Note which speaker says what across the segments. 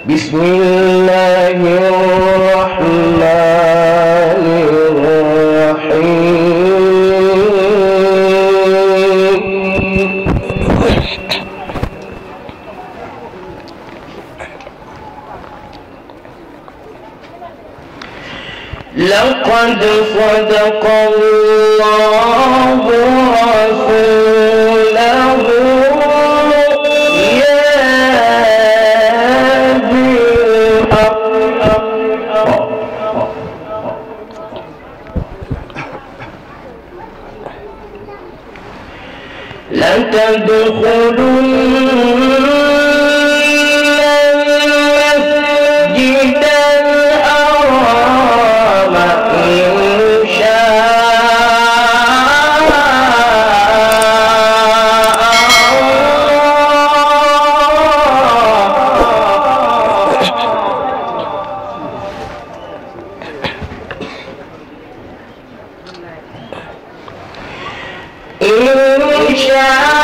Speaker 1: بسم الله الرحمن الرحيم لقد صدق الله رسوله لتدخلن المسجد الحرام إن شاء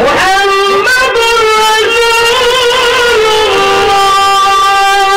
Speaker 2: محمد رسول الله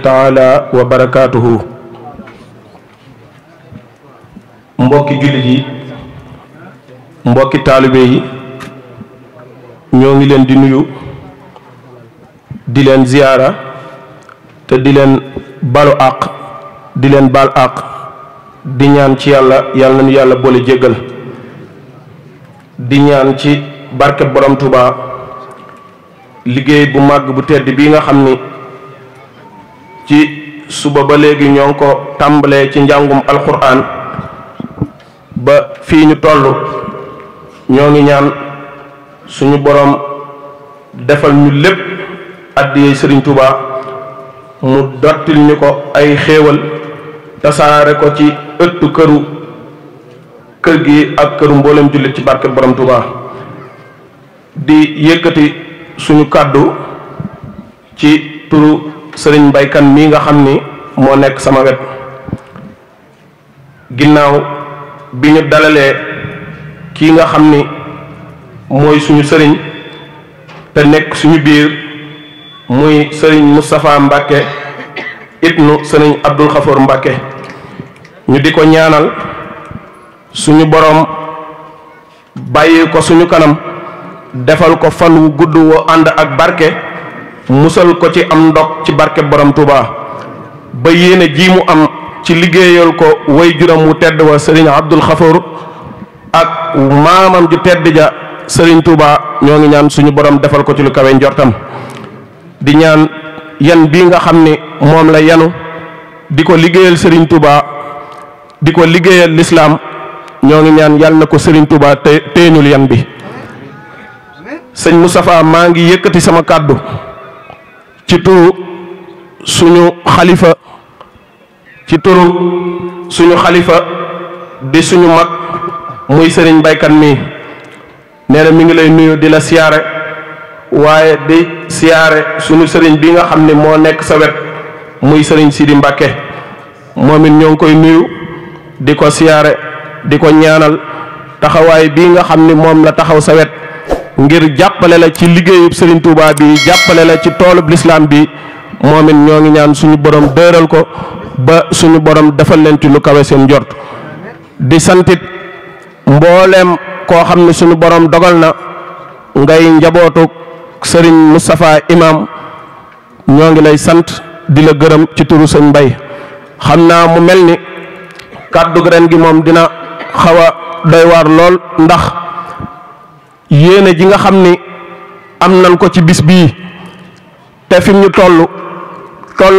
Speaker 2: taala wa barakaatuhu. mbokki jullit yi, mbokki taalibe yi, ñoo ngi leen di nuyu, di leen ziyaara te di leen balu àq, di leen bal àq, di ñaan ci yàlla nañu yàlla boole jéggal, di ñaan ci barke borom Tuuba liggéey bu màgg bu tedd bii nga xam ni ci suba ba léegi ñoo ngi ko tàmbalee ci njàngum alxuraan ba fii ñu toll, ñoo ngi ñaan suñu borom defal ñu lépp addiyee Sëriñ Tuuba, mu dottil ñu ko ay xéewal tasaare ko ci ëttu kër gi ak këru mboolem jullit ci barke borom Tuuba. di yëkkati suñu kàddu ci turu sëriñ Mbay Kan mii nga xam ni moo nekk sama wet, ginnaaw bi ñu dalalee kii nga xam ni mooy suñu sëriñ te nekk suñu biir muy sëriñ Moustapha Mbàkke ibnu sëriñ Abdul Xafoor Mbàkke, ñu di ko ñaanal suñu boroom bàyyi ko suñu kanam, defal ko fan wu gudd woo ànd ak barke, musal ko ci am ndog ci barke borom Touba, ba yéene ji mu am ci liggéeyal ko way juram wu tedd wa sëriñ Abdul Xafoor ak maamam ju tedd ja sëriñ Touba, ñoo ngi ñaan suñu borom defal ko ci lu kawe njortam. di ñaan yan bii nga xam ni moom la yanu di ko liggéeyal sëriñ Touba, di ko liggéeyal lislaam, ñoo ngi ñaan yàlla na ko sëriñ Touba téeñul yan bi. sëñ Moustapha, maa ngi yëkkati sama kàddu ci turu suñu xalifa di suñu mag muy sëriñ Mbay Kan mii, nee na mi ngi lay nuyu di la siyaare, waaye di siyaare suñu sëriñ bi nga xam ne moo nekk sa wet muy sëriñ Sidi Mbàkke, moom it ñoo ngi koy nuyu di ko siyaare, di ko ñaanal taxawaay bii nga xam ni moom la taxaw sa wet ngir jàppale la ci liggéeyub Serigne Touba bi, jàppale la ci toolub lislaam bi, moom it ñoo ngi ñaan suñu borom dëral ko ba suñu borom defal leen ci lu kawe seen njort. di santit mbooleem koo xam ne suñu borom dogal na ngay njabootu Serigne Moustapha Imam, ñoo ngi lay sant di la gërëm ci turu sëñ Mbay. xam naa mu mel ni kàddu ren gi moom dina xaw a doy waar lool, ndax yéene ji nga xam ni am nañ ko ci bis bii te fi ñu toll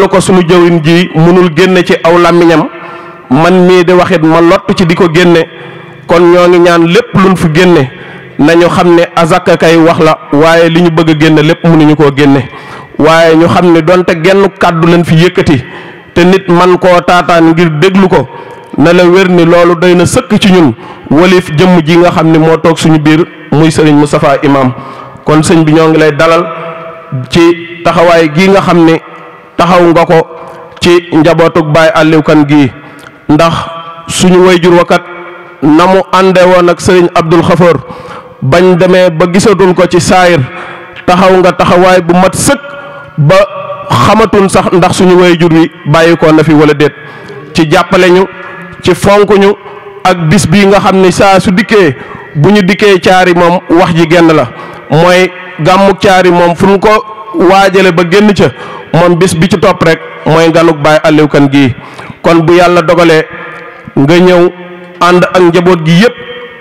Speaker 2: ko sunu jëwin ji mënul génne ci aw làmmiñam, man mii di waxit ma lott ci di ko génne, kon ñoo ngi ñaan lépp luñ fi génne nañu xam ne azaka kay wax la, waaye li ñu bëgg a génne lépp mënuñu koo génne, waaye ñu xam ne donte genn kàddu lañ fi yëkkati te nit man koo taataan ngir déglu ko, na la wér ni loolu doy na sëkk ci ñun walif jëmm ji nga xam ne moo toog suñu biir muy sëriñ Moustapha Imam. kon sëñ bi ñoo ngi lay dalal ci taxawaay gii nga xam ne taxaw nga ko ci njabootug Baay Aliou Kan gii, ndax suñu wayjur wakat na mu ànde woon ak sëriñ Abdul Xafoor bañ demee ba gisatul ko ci saayir, taxaw nga taxawaay bu mat sëkk ba xamatun sax ndax suñu wayjur wi bàyyi ko na fi wala déet, ci jàppale ñu, ci fonk ñu, ak bis bii nga xam ni saa su dikkee bu ñu dikkee caari moom wax ji genn la, mooy gàmmuk caari moom fu ñu ko waajale ba génn ca moom bis bi ci topp rek mooy nganuk Baay Aliou Kan gii. kon bu yàlla dogalee nga ñëw ànd ak njaboot gi yépp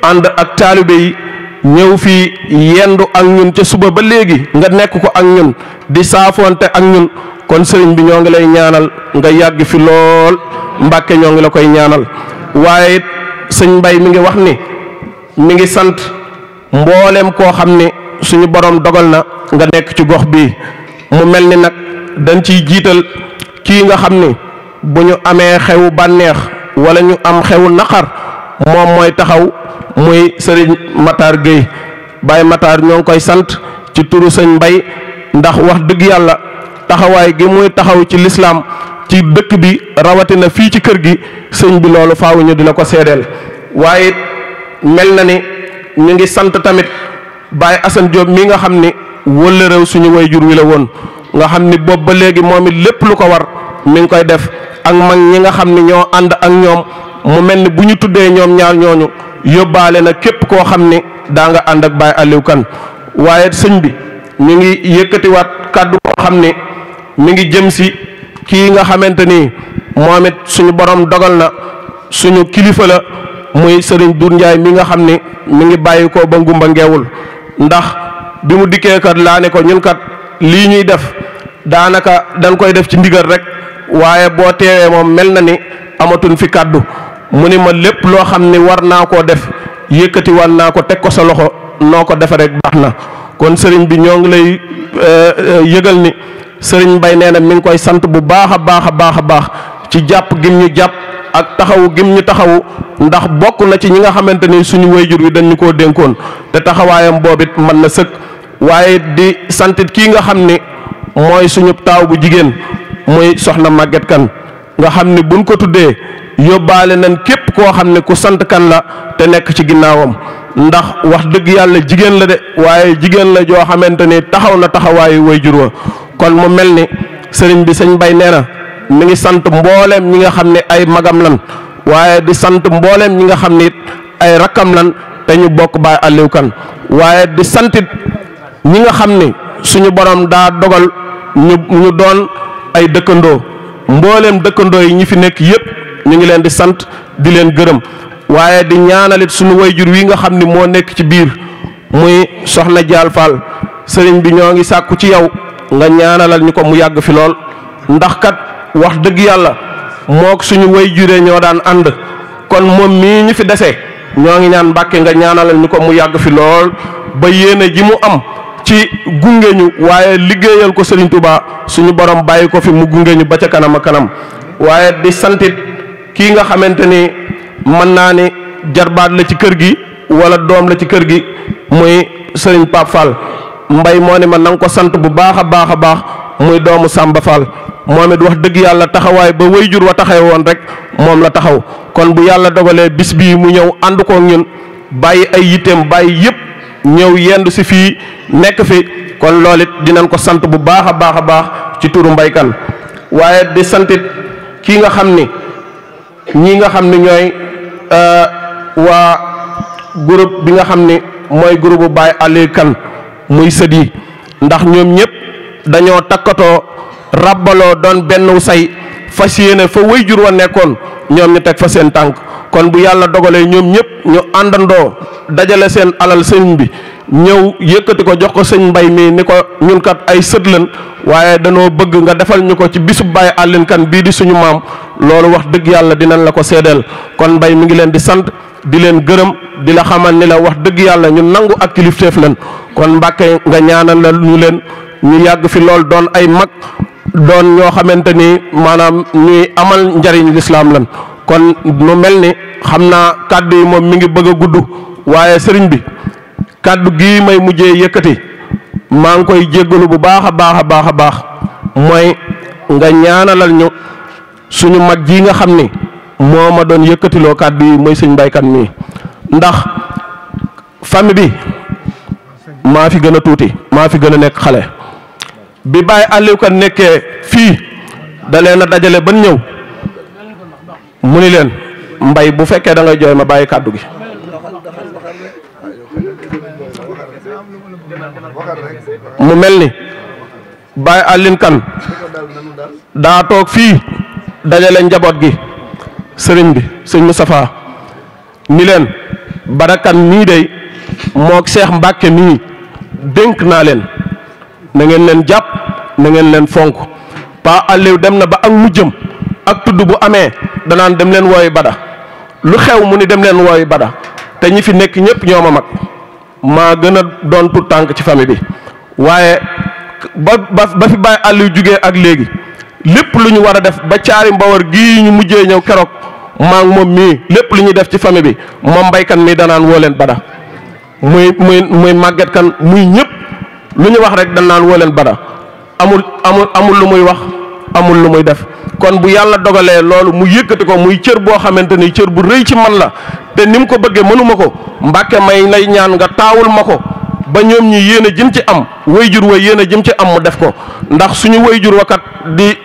Speaker 2: ànd ak taalibe yi ñëw fii yendu ak ñun ca suba ba léegi nga nekk ko ak ñun di saafoonte ak ñun kon sëriñ bi ñoo ngi lay ñaanal nga yàgg fi lool Mbàkke ñoo ngi la koy ñaanal waaye it sëñ Mbay mi ngi wax ni mi ngi sant mboolem koo xam ne suñu borom dogal na nga nekk ci gox bii mu mel ni nag dañ ciy jiital kii nga xam ni bu ñu amee xewu bànneex wala ñu am xewu naqar moom mooy taxaw muy sëriñ Matar Gueye Baye Matar ñoo ngi koy sant ci turu sëñ Mbay ndax wax dëgg yàlla taxawaay gi muy taxaw ci lislaam ci dëkk bi rawatina fii ci kër gi sëñ bi loolu faaw ñu di la ko seedeel waaye mel na ni ñu ngi sant tamit Baye Assane Diop mi nga xam ni wëllëreew suñu wayjur wi la woon nga xam ni boobu ba léegi moom it lépp lu ko war mi ngi koy def ak mag ñi nga xam ni ñoo ànd ak ñoom mu mel ni bu ñu tuddee ñoom ñaar ñooñu yóbbaale na képp koo xam ni daa nga ànd ak Baye Aliou Kane waaye sëñ bi ñu ngi yëkkatiwaat kàddu koo xam ni mi ngi jëm si kii nga xamante ni moom it suñu borom dogal na suñu kilifa la muy Serigne Dour Ndiaye mi nga xam ni mi ngi bàyyi ko ba ngumba ngeewul ndax bi mu dikkee kat laa ne ko ñun kat lii ñuy def daanaka dañ koy def ci ndigal rek waaye boo teewee moom mel na ni amatuñ fi kàddu mu ni ma lépp loo xam ni war naa koo def yëkkati wan naa ko teg ko sa loxo noo ko defe rek baax na kon sëriñ bi ñoo ngi lay yëgal ni sëriñ Mbay nee na mi ngi koy sant bu baax a baax a baax a baax ci jàpp gim ñu jàpp ak taxawu gim ñu taxawu ndax bokk na ci ñi nga xamante ni suñu wayjur wi dañ ñu koo dénkoon te taxawaayam boobit mën na sëkk waaye di santit kii nga xam ni mooy suñu taaw bu jigéen muy soxna Maguette Kane nga xam ni buñ ko tuddee yóbbaale nañ képp koo xam ne ku sant kan la te nekk ci ginnaawam ndax wax dëgg yàlla jigéen la de waaye jigéen la joo xamante ni taxaw na taxawaayu wayjur wa kon mu mel ni sëriñ bi sëñ Mbay nee na mi ngi sant mbooleem ñi nga xam ne ay magam lan waaye di sant mbooleem ñi nga xam ne it ay rakkam lan te ñu bokk Baye Aliou Kane waaye di santit ñi nga xam ne suñu borom daa dogal ñu doon ay dëkkandoo mbooleem dëkkandoo yi ñi fi nekk yépp ñu ngi leen di sant di leen gërëm waaye di ñaanalit suñu wayjur wi nga xam ni moo nekk ci biir muy soxna Jaal Fall sëriñ bi ñoo ngi sàkku ci yow nga ñaanalal ñu ko mu yàgg fi lool ndax kat wax dëgg yàlla mook suñu wayjuree ñoo daan ànd kon moom mii ñu fi dese ñoo ngi ñaan Mbàkke nga ñaanalal ñu ko mu yàgg fi lool ba yéene ji mu am ci gunge ñu waaye liggéeyal ko Serigne Touba suñu borom bàyyi ko fi mu gunge ñu ba ca kanam a kanam waaye di santit kii nga xamante ni mën naa ni jarbaat la ci kër gi wala doom la ci kër gi muy Serigne Pape Fall Mbay moo ne ma na nga ko sant bu baax a baax a baax muy doomu Samba Fall moom it wax dëgg yàlla taxawaay ba wayjur wa taxaw woon rek moom la taxaw kon bu yàlla dogalee bis bii mu ñëw ànd ko ñun bàyyi ay yitteem bàyyi yëpp ñëw yendu si fii nekk fi kon loolu it dinañ ko sant bu baax a baax a baax ci turu Mbay Kane waaye di santit kii nga xam ni ñii nga xam ni ñooy waa groupe bi nga xam ni mooy groupe bu Baye Aliou Kane muy sët yi ndax ñoom ñëpp dañoo takkatoo rabbaloo doon benn say fas yéene fa wayjur wa nekkoon ñoom ñu teg fa seen tànk kon bu yàlla dogalee ñoom ñëpp ñu àndandoo dajale seen alal sëñ bi ñëw yëkkati ko jox ko sëñ Mbay mii ni ko ñun kat ay sët lañ waaye danoo bëgg nga defal ñu ko ci bisub Baye Aliou Kane bii di suñu maam loolu wax dëgg yàlla dinañ la ko seedeel kon Mbay mi ngi leen di sant di leen gërëm di la xamal ni la wax dëgg yàlla ñu nangu ak kilifteef leen kon Mbàkke nga ñaanal la ñu leen ñu yàgg fi lool doon ay mag doon ñoo xamante ni maanaam ñuy amal njariñ lislaam lan kon mu mel ni xam naa kàddu yi moom mi ngi bëgg a gudd waaye sëriñ bi kàddu gii may mujjee yëkkati maa ngi koy jéggalu bu baax a baax a baax a baax mooy nga ñaanalal ñu suñu mag ji nga xam ni moo ma doon yëkkatiloo kàddu yi mooy sëñ Mbay Kane mii ndax famille bi maa fi gën a tuuti maa fi gën a nekk xale bi Baye Aliou Kane nekkee fii da leen a dajale ban ñëw mu ni leen Mbay bu fekkee da ngay jooy ma bàyyi kàddu gi mu mel ni Baye Aliou Kane daa toog fii dajale njaboot gi sëriñ bi sëñ Moustapha ni leen barakan mii day mook Seex Mbàkke mii dénk naa leen na ngeen leen jàpp na ngeen leen fonk Pa Aliou dem na ba ak mujjëm ak tudd bu amee danaan dem leen wooyi bada lu xew mu ni dem leen wooyi bada te ñi fi nekk ñëpp ñoo ma mag maa gën a doon tout tànk ci famille bi waaye ba fi Baye Aliou jugee ak léegi lépp lu ñu war a def ba caari mbawar gii ñu mujjee ñëw keroog maa ngi moom mii lépp lu ñuy def ci famille bi moom mbaykan mii danaan woo leen bada muy màgget kan muy ñëpp lu ñu wax rek danaan woo leen bada amul lu muy wax amul lu muy def kon bu yàlla dogalee loolu mu yëkkati ko muy cër boo xamante ni cër bu rëy ci man la te ni mu ko bëggee mënuma ko Mbàkke may lay ñaan nga taawul ma ko ba ñoom ñi yéen a jëm ci am wayjur wa yéen a jëm ci am mu def ko ndax suñu wayjur wa kat di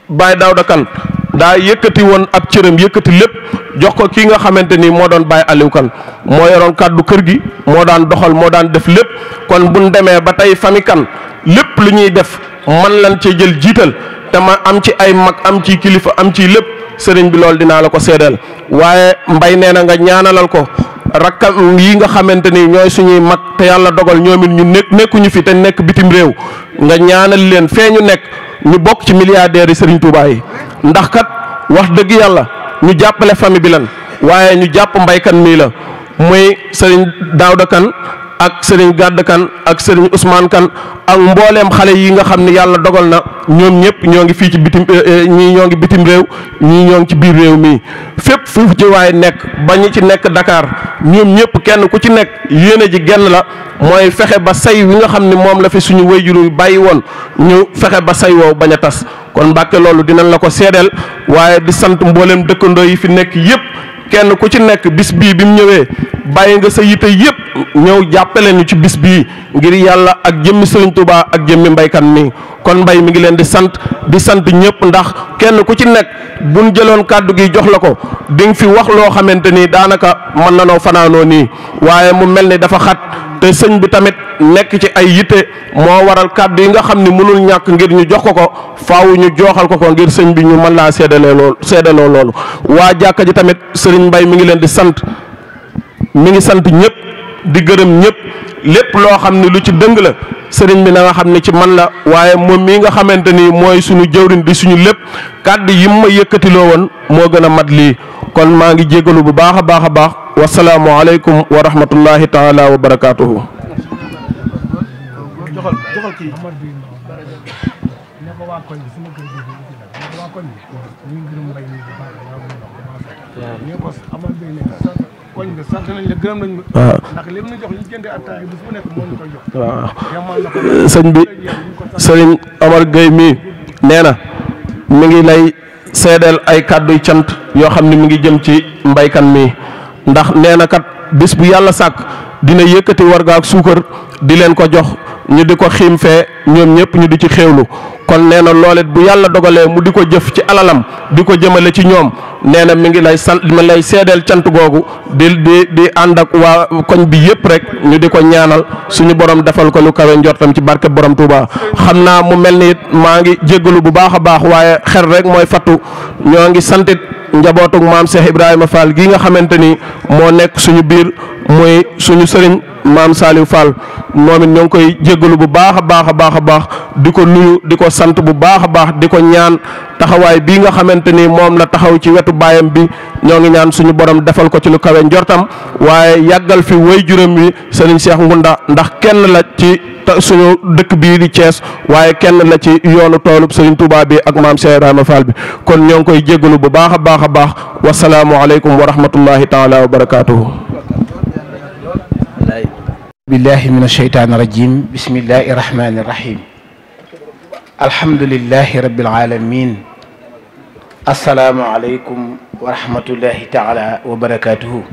Speaker 2: Baye Daouda Kane daa yëkkati woon ab cëram yëkkati lépp jox ko kii nga xamante ni moo doon Baye Aliou Kane moo yoroon kàddu kër gi moo daan doxal moo daan def lépp kon buñ demee ba tey famille Kane lépp lu ñuy def man lan cee jël jiital te ma am ci ay mag am ci kilifa am ci lépp sëriñ bi loolu dinaa la ko seedeel waaye mbay nee na nga ñaanalal ko rakkam yi nga xamante ni ñooy suñuy mag te yàlla dogal ñoom it ñu nekkuñu fi te nekk bitim réew nga ñaanal leen fee ñu nekk ñu bokk ci milliardaires yi sëriñ Touba yi ndax kat wax dëgg yàlla ñu jàppale famille bi lan waaye ñu jàpp mbaykan mii la muy sëriñ Daouda Kane ak sëriñ Gàdd Kane ak sëriñ Ousmane Kane ak mbooleem xale yi nga xam ne yàlla dogal na ñoom ñëpp ñoo ngi fii ci bitim ñii ñoo ngi bitim réew ñii ñoo ngi ci biir réew mii fépp fu ci waay nekk ba ñi ci nekk Dakar ñoom ñëpp kenn ku ci nekk yéene ji genn la mooy fexe ba say wi nga xam ne moom la fi suñu wayjur yi bàyyi woon ñu fexe ba say woow bañ a tas kon Mbàkke loolu dinañ la ko seedeel waaye di sant mbooleem dëkkandoo yi fi nekk yëpp kenn ku ci nekk bis bii bi mu ñëwee bàyyi nga sa yite yëpp ñëw jàppale ñu ci bis bii ngir yàlla ak jëmmi Sëriñ Tuubaa ak jëmmi mbaykan mi kon mbay mi ngi leen di sant ñëpp ndax kenn ku ci nekk buñ jëloon kàddu gi jox la ko di nga fi wax loo xamante ni daanaka mën na noo fanaanoo nii waaye mu mel ni dafa xat te sëñ bi tamit nekk ci ay yitte moo waral kàddu yi nga xam ni mënul ñàkk ngir ñu jox ko faaw ñu jooxal ko ngir sëñ bi ñu mën laa seedaloo loolu waa jàkka ji tamit sëriñ Mbay mi ngi leen di sant mi ngi sant ñëpp di gërëm ñëpp lépp loo xam ne lu ci dëng la sëriñ bi na nga xam ne ci man la waaye moom mii nga xamante ni mooy suñu jëwriñ di suñu lépp kàddu yi ma yëkkatiloo woon moo gën a mat lii kon maa ngi jégalu bu baax a baax a baax wasalaamu aleykum wa rahmatullahi taala wa barakaatuhu. waaw sëñ bi sëriñ Omar Gueye mii nee na mi ngi lay seedeel ay kàdduy cant yoo xam ne mi ngi jëm ci mbaykan mi ndax nee na kat bis bu yàlla sàkk dina yëkkati warga ak suukar di leen ko jox ñu di ko xiim fee ñoom ñëpp ñu di ci xéewlu kon nee na loolet bu yàlla dogalee mu di ko jëf ci alalam di ko jëmale ci ñoom nee na mi ngi lay sant mi lay seedeel cant googu di ànd ak waa koñ bi yëpp rek ñu di ko ñaanal suñu borom defal ko lu kawe njortam ci barke borom Touba. xam naa mu mel ni it maa ngi jéggalu bu baax a baax waaye xel rek mooy fattu ñoo ngi santit njabootug maam Cheikh Ibrahima Fall gii nga xamante ni moo nekk suñu biir muy suñu sëriñ maam Saliou Fall moom it ñoo ngi koy jéggalu bu baax a baax a baax a baax di ko nuyu di ko sant bu baax a baax di ko ñaan taxawaay bii nga xamante ni moom la taxaw ci wetu baayam bi ñoo ngi ñaan suñu borom defal ko ci lu kawe njortam waaye yàggal fi waajuram wi sëriñ Cheikh Ngunda ndax kenn la ci suñu dëkk bii di Thiès waaye kenn la ci yoonu toolub sëriñ Touba bi ak maam Cheikh Ibrahima Fall bi kon ñoo ngi koy jéggalu bu baax a baax a baax wasalaamu aleykum wa rahmatullahi taala wa barakaatuhu.
Speaker 3: billahi min asheytaani rajim bismillahi rahmani rahim alhamdulillahi rabbil alamin assalaamu aleykum wa rahmatullahi taala wa barakatuhu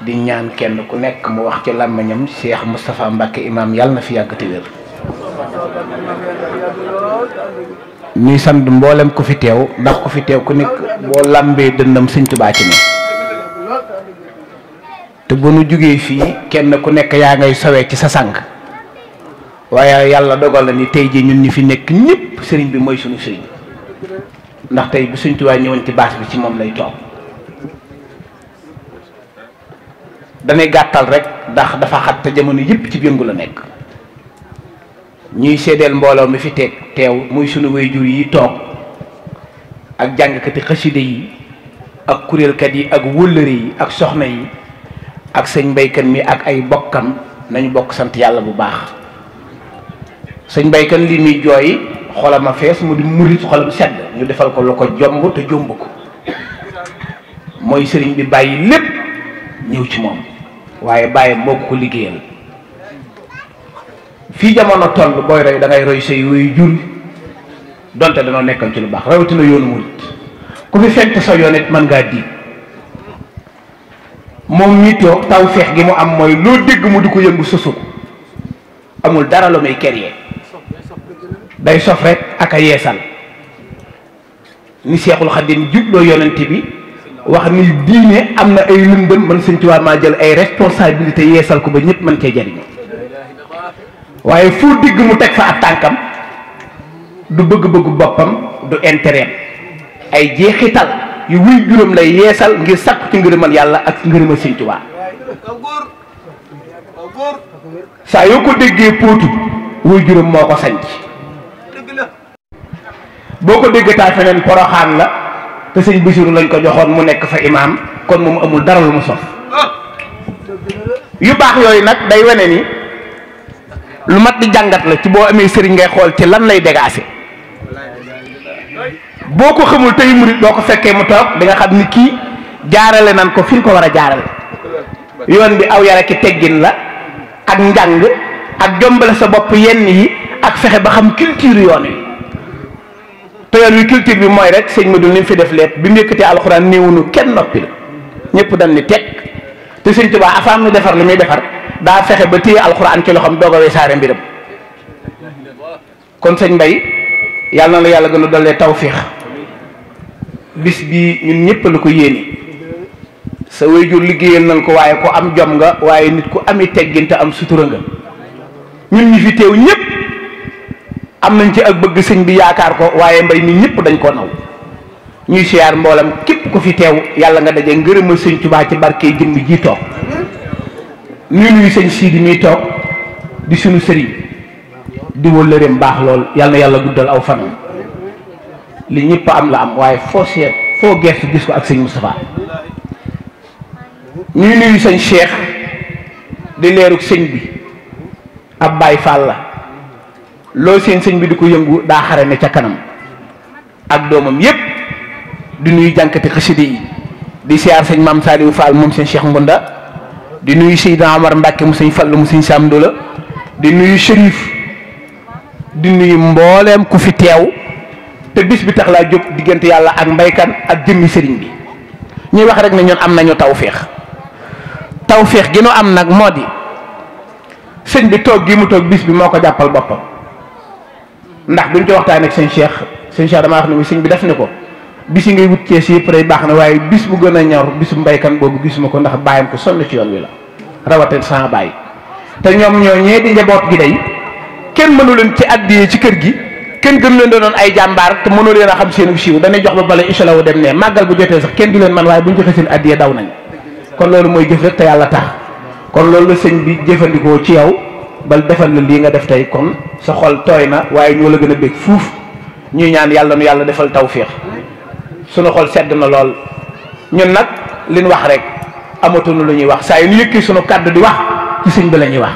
Speaker 3: di ñaan kenn ku nekk mu wax ci làmmiñam Cheikh Moustapha Mbacke imam yàlla na fi yàgg te wér ñuy sant mboolem ku fi teew ndax ku fi teew ku nekk boo làmbee dëndam Sëñ Tuubaa ci ne te bu nu jugee fii kenn ku nekk yaa ngay sowee ci sa sang waaye yàlla dogal na ni tey jii ñun ñi fi nekk ñëpp sëriñ bi mooy suñu sëriñ ndax tey bu Sëriñ Tuubaa ñëwoon ci baas bi ci moom lay toog danay gàttal rek ndax dafa xat te jamono yëpp ci yëngu la nekk. ñuy seedeel mbooloo mi fi teew muy sunu waajur yi toog ak jàngkati xaside yi ak kuréelkat yi ak wëllëre yi ak soxna yi ak sëñ Mbaykan mi ak ay bokkam nañu bokk sant yàlla bu baax. sëñ Mbaykan li muy jooy xolam a fees mu di murit xolam sedd ñu defal ko lu ko jomb te jomb ko mooy sëriñ bi bàyyi lépp ñëw ci moom waaye bàyyi moo ko liggéeyal. fii jamono toll booy roy da ngay roy say wuy jur donte danoo nekkoon ci lu baax rawatina yoonu murit ku fi fent sa yoon it mën ngaa di moom ñi toog taw feex gi mu am mooy loo dégg mu di ko yëngu sosu ko amul dara lu muy kerye day sof rek ak a yeesal ni Seexul Xadim jubloo yonent bi wax ni diine am na ay lëndëm man Sëñ Tuubaa maa jël ay responsabilité yeesal ko ba ñëpp mën cee jariñu waaye foo digg mu teg fa ab tànkam du bëgg-bëggu boppam du intérêt ay jeexital yu wuy juróom lay yeesal ngir sàkku ci ngërëmal yàlla ak ngërëmal Sëñ Tuubaa saa yoo ko déggee póotu wuy juróom moo ko sanc boo ko déggataa feneen Poroxaan la te sëñ Basiru lañ ko joxoon mu nekk fa imaam kon moom amul dara lu mu sof yu baax yooyu nag day wane ni lu mat di jàngat la ci boo amee sëriñ ngay xool ci lan lay dégaase boo ko xamul tey murit doo ko fekkee mu toog di nga xam ni kii jaarale nan ko fi ñu ko war a jaarale yoon bi aw yara ki teggin la ak njàng ak jombale sa bopp yenn yi ak fexe ba xam culture yoon wi te yoon wi culture bi mooy rek sëñ Madou ni mu fi def lépp bi mu yëkkatee alxuraan néewunu kenn noppi la ñëpp dañ ni teg te sëñ Tuubaa afaam nu defar li muy defar daa fexe ba téye alxuraan ci loxoom doog a weesaare mbiram kon sëñ Mbay yàlla na la yàlla gën a dollee tawfiix bis bi ñun ñëpp la ko yéene sa waajur liggéeyal nañ ko waaye ku am jom nga waaye nit ku ami teggin te am sutura nga ñun ñi fi teew ñëpp am nañ ci ak bëgg sëñ bi yaakaar ko waaye mbay mi ñëpp dañ ko naw ñuy siyaar mboolam képp ku fi teew yàlla nga daje ngërëmal sëñ Tuubaa ci barke jëmm ji toog ñu nuyu sëñ Sidi mi toog di sunu sëriñ di wëllëreem baax lool yàlla na yàlla guddal aw fanam li ñëpp am la am waaye foo seet foo geestu gis ko ak sëñ Moustapha ñuy nuyu sëñ Cheikh di leerug sëñ bi ab Baay Faal la loo seen sëñ bi di ko yëngu daa xare ne ca kanam ak doomam yépp di nuyu jànkati xaside yi di siyaar sëñ Maam Saliou Fall moom sëñ Cheikh Mbunda di nuyu Seydina Amar Mbàkke mu sëñ Fallu mu sëñ Sam Ndola di nuyu Chérif di nuyu mbooleem ku fi teew te bis bi tax laa jóg diggante yàlla ak mbaykan ak jëmmi sëriñ bi ñuy wax rek ne ñun am nañu tawféex gi nu am nag moo di sëñ bi toog gi mu toog bis bi moo ko jàppal boppam ndax duñ ci waxtaan ak sëñ Cheikh damaa wax ne sëñ bi def ni ko bis yi ngay wut Cees yëpp rek baax na waaye bis bu gën a ñor bisu mbaykan boobu gisuma ko ndax bàyyam ko sonn ci yoon wi la rawatina sama bàyyi te ñoom ñoo ñee di njaboot gi day kenn mënu leen ci addiyee ci kër gi kenn gën leen doon ay jàmbaar te mënu leen a xam seenu siiw dañuy jox ba bale incha allah dem ne màggal bu jotee sax kenn du leen man waaye bu ñu joxee seen addiyee daw nañ kon loolu mooy jëf rek te yàlla tax kon loolu la sëñ bi jëfandikoo ci yow bal defal la lii nga def tey kon sa xol tooy na waaye ñoo la gën a bég fuuf ñuy ñaan yàlla nu yàlla defal tawféex sunu xol sedd na lool ñun nag liñ wax rek amatuñu lu ñuy wax saa yu ñu yëkkee sunu kàddu di wax ci sëñ bi la ñuy wax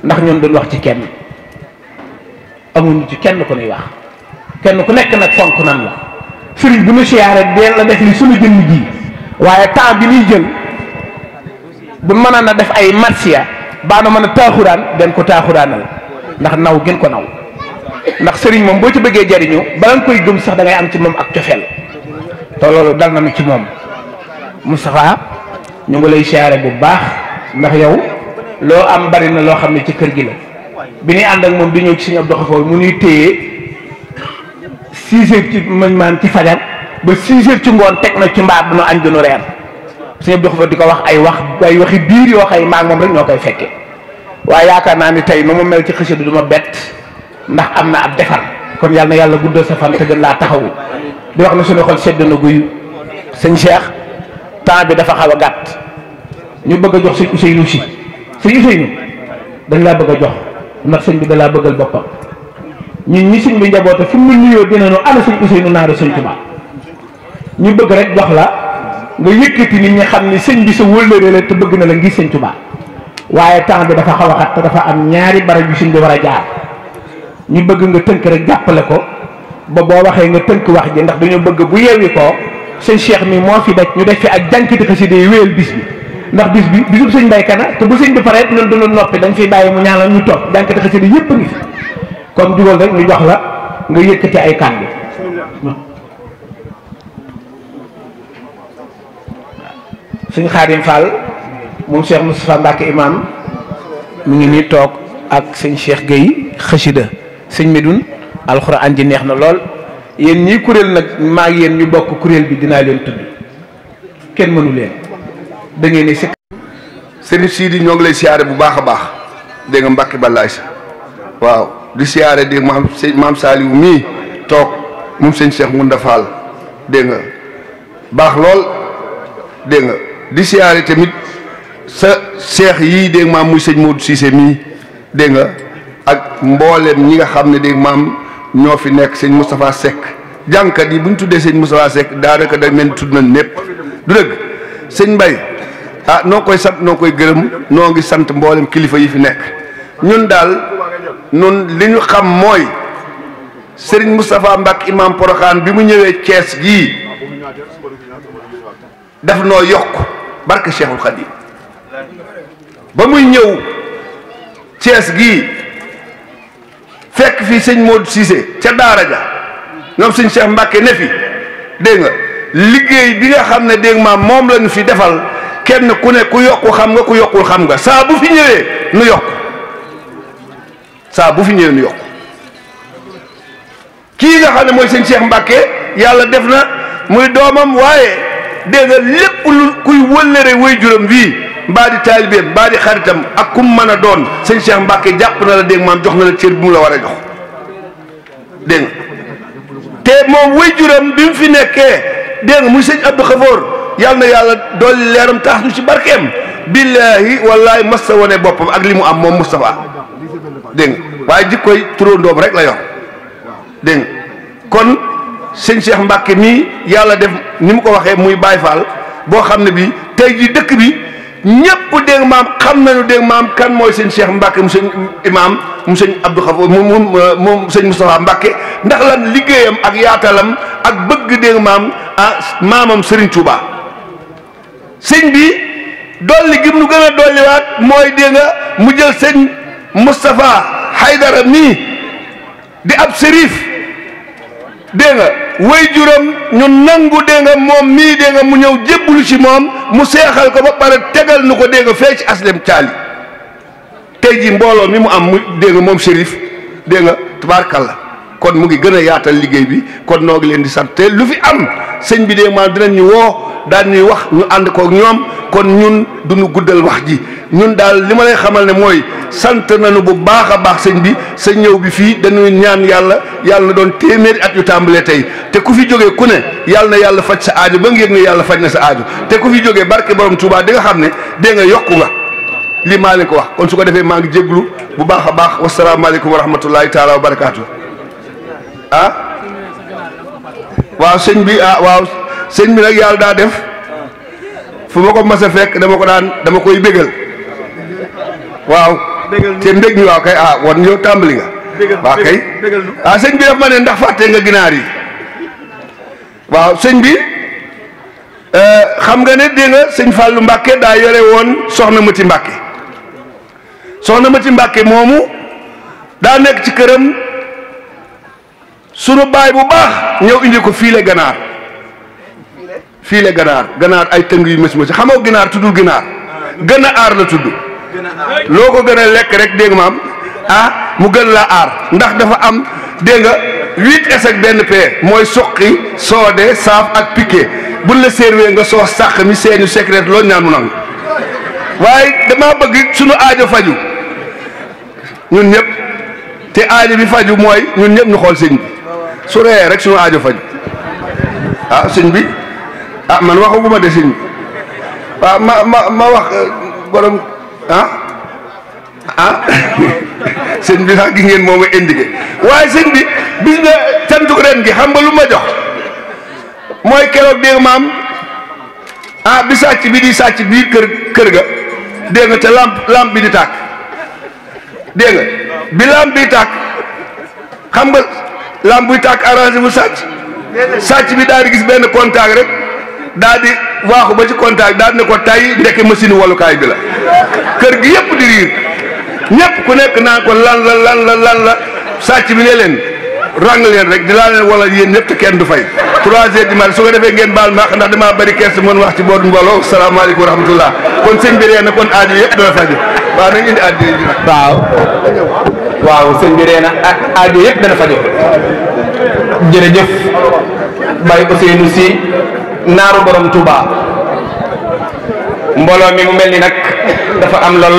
Speaker 3: ndax ñun duñ wax ci kenn amuñu ci kenn ku ñuy wax kenn ku nekk nag fonk nan la sëriñ bu nu siyaare deen la def li sunu jëmm ji waaye temps bi ñuy jël bu mën na def ay marsiya baa na mën a taaxuraan den ko taaxuraanal ndax naw gën ko naw ndax sëriñ moom boo ci bëggee jariñu bala nga koy gëm sax da ngay am ci moom ak cofeel te loolu dal nañu ci moom Moustapha ñu ngi lay siyaare bu baax ndax yow loo am bari na loo xam ne ci kër gi la bi ñuy ànd ak moom di ñëw ci suñu Abdou Khafour mu ñuy téye 6 heures ci man ci fajar ba 6 heures ci ngoon teg na ci mbaar du ñu añ du ñu reer suñu Abdou Khafour di ko wax ay waxi biir yoo xëy maa moom rek ñoo koy fekke waaye yaakaar naa ni tey nu mu mel ci xësidu du ma bett ndax am na ab defar kon yàlla na yàlla guddal sa fan te gën laa taxawu di wax ne suñu xol sedd na guyu sëñ Cheikh temps bi dafa xaw a gàtt ñu bëgg a jox sëñ Ousseynou si sëñ Ousseynou dañ laa bëgg a jox ndax sëñ bi da laa bëggal boppam ñun ñi sëñ bi njaboote fu mu nuyoo dina nu ana sëñ Ousseynou naara sëñ Tuubaa ñu bëgg rek jox la nga yëkkati nit ñi xam ni sëñ bi sa wëllëre la te bëgg na la ngir sëñ Tuubaa waaye temps bi dafa xaw a xat te dafa am ñaari barab yu sëñ bi war a jaar ñu bëgg nga tënk rek jàppale ko ba boo waxee nga tënk wax ji ndax dañoo bëgg bu yeewi ko sëñ Cheikh mi moo fi daj ñu def fi ak jànkiti xasida yi wéyal bis bi ndax bis bi bisub sëñ Mbay Kana te bu sëñ bi paree ñun duñu noppi dañ fiy bàyyi mu ñaanal ñu toog jànkiti xasida yëpp a ngi fi kon jugal rek ñu jox la nga yëkkati ay kàddu sëñ Xaadim Fall moom Cheikh Moustapha Mbacke imam mu ngi nii toog ak sëñ Cheikh Gueye xasida sëñ Medoune alxuraan ji neex na lool yéen ñii kuréel nag maa ngi yéen ñu bokk kuréel bi dinaa leen tudd kenn mënu leen da ngeen ne si
Speaker 4: sëriñ Sidi ñoo ngi lay siyaare bu baax a baax dégg nga Mbacke Balaye sa waaw di siyaare dégg maam Saliou mii toog moom sëñ Cheikh Ngounda Fall dégg nga baax lool dégg nga di siyaare tamit sa cheikh yii dégg maam muy sëñ Modou Cissé mii dégg nga ak mbooleem ñi nga xam ne dégg maam ñoo fi nekk sëñ Moustapha Seck jànkat yi bu ñu tuddee sëñ Moustapha Seck daanaka da mel tudd nañ népp du dëgg sëñ Mbaye ah noo koy sant noo koy gërëm noo ngi sant mboolem kilifa yi fi nekk ñun daal nun li ñu xam mooy Serigne Moustapha Mbacke imam Porokhane bi mu ñëwee Thiès gii daf noo yokk barke Cheikhul Khadim ba muy ñëw Thiès gii fekk fii sëñ Modou Cissé ca daara ja ñoom sëñ Cheikh Mbacke ne fi dégg nga liggéey bi nga xam ne dégg maam moom lañu fi defal kenn ku ne ku yokku xam nga ku yokkul xam nga saa bu fi ñëwee nu yokk saa bu fi ñëwee nu yokk kii nga xam ne mooy sëñ Cheikh Mbacke yàlla def na muy doomam waaye dégg nga lépp lu kuy wëllëre way juróom bii mbaa di taalibeem mbaa di xaritam ak kum mën a doon sëñ Cheikh Mbacke jàpp na la dégg maam jox na la cër bi mu la war a jox dégg nga te moom way juróom bi mu fi nekkee dégg nga muy sëñ Abdou Khafour yàlla na yàlla dolli leeram tax ñu ci barkeem billaahi wallaahi masta wane boppam ak li mu am moom Moustapha dégg nga waaye jikkoy turóondoom rek la yor dégg nga kon sëñ Cheikh Mbacke mii yàlla def ni mu ko waxee muy Baye Fall boo xam ne bi tey ji dëkk bi ñëpp dégg maam xam nañu dégg maam kan mooy sëñ Cheikh Mbacke mu sëñ imam mu sëñ Abdou Khafour moom sëñ Moustapha Mbacke ndax lan liggéeyam ak yaatalam ak bëgg dégg maam maamam Serigne Touba sëñ bi dolli gi mu gën a dolliwaat mooy dégg nga mu jël sëñ Moustapha Haydara mii di ab sérif dégg nga way juram ñu nangu dégg nga moom mii dégg nga mu ñëw jébbalu ci moom mu seexal ko ba pare tegal nu ko dégg nga fee ci aslem caali tey ji mbooloo mi mu am mu dégg nga moom sérif dégg nga tubaarkalla kon mu ngi gën a yaatal liggéey bi kon noo ngi leen di sant te lu fi am sëñ bi dégg maam dinañ ñu woo daan ñuy wax ñu ànd kook ñoom kon ñun duñu guddal wax ji ñun daal li ma lay xamal ne mooy sant nañu bu baax a baax sëñ bi sa ñëw bi fii dañuy ñaan yàlla yàlla na doon téeméeri at yu tàmbalee tey te ku fi jógee ku ne yàlla na yàlla faj sa aajo ba nga yëg ne yàlla faj na sa aajo te ku fi jógee barke borom Touba di nga xam ne dégg nga yokku nga lii maa leen ko wax kon su ko defee maa ngi jéglu bu baax a baax wasalaamaaleykum wa rahmatullahi taala wa barakaatu ah waaw sëñ bi waaw sëñ bi nag yàlla daa def fu ma ko mas a fekk dama koy bégal waaw te mbég mi waaw kay wan yow tàmbali nga waaw kay sëñ bi daf ma ne ndax fàtte nga ginaar yi waaw sëñ bi xam nga ne dégg nga sëñ Fallou Mbacke daa yore woon soxna Mati Mbacke soxna Mati Mbacke moomu daa nekk ci këram sunu baay bu baax ñëw indi ko fiile ganaar ganaar ay tëng yu mës mës xam nga ginaar tuddul ginaar gën a aar la tudd loo ko gën a lekk rek dégg nga maam mu gën laa aar ndax dafa am dégg nga 8S ak benn P mooy suqi soode saaf ak piqué buñ la servee nga soos sàq mi seeñu secret loolu ñaan mu nangu waaye dama bëgg sunu aajo faju ñun ñëpp te aajo bi faju mooy ñun ñëpp ñu xool sëñ bi su ree rek sunu aajo faju sëñ bi man waxaguma de sëñ bi waaw ma wax borom sëñ bi sax gi ngeen moom a indiqué waaye sëñ bi bis nga cantu ren gi xam nga lu ma jox mooy keroog dégg maam bi sàcc bi di sàcc biir kër ga dégg nga te lamp bi di tàkk dégg nga bi lamp bi tàkk xam nga lamp buy tàkk arrangé bu sàcc bi daal di gis benn contact rek daal di waaxu ba ci contact daal di ne ko tay ndeke machine walukaay bi la kër gi yëpp di riir ñëpp ku nekk naan ko lan la sàcc bi ne leen rang leen rek di laa leen wala yéen ñëpp te kenn du fay 3 heures du matin su ko defee ngeen baal maax ndax damaa bëri kees mën wax ci boobu mbooloo salaamaaleykum wa rahmatullah kon sëñ bi ree na kon aajo yëpp dana faju waaw nañ indi aajo yi nag
Speaker 3: waaw sëñ bi ree na aajo yëpp dana faju jërëjëf Baye Ousseynou Sy naaru borom Touba mbooloo mi mu mel ni nag dafa am lool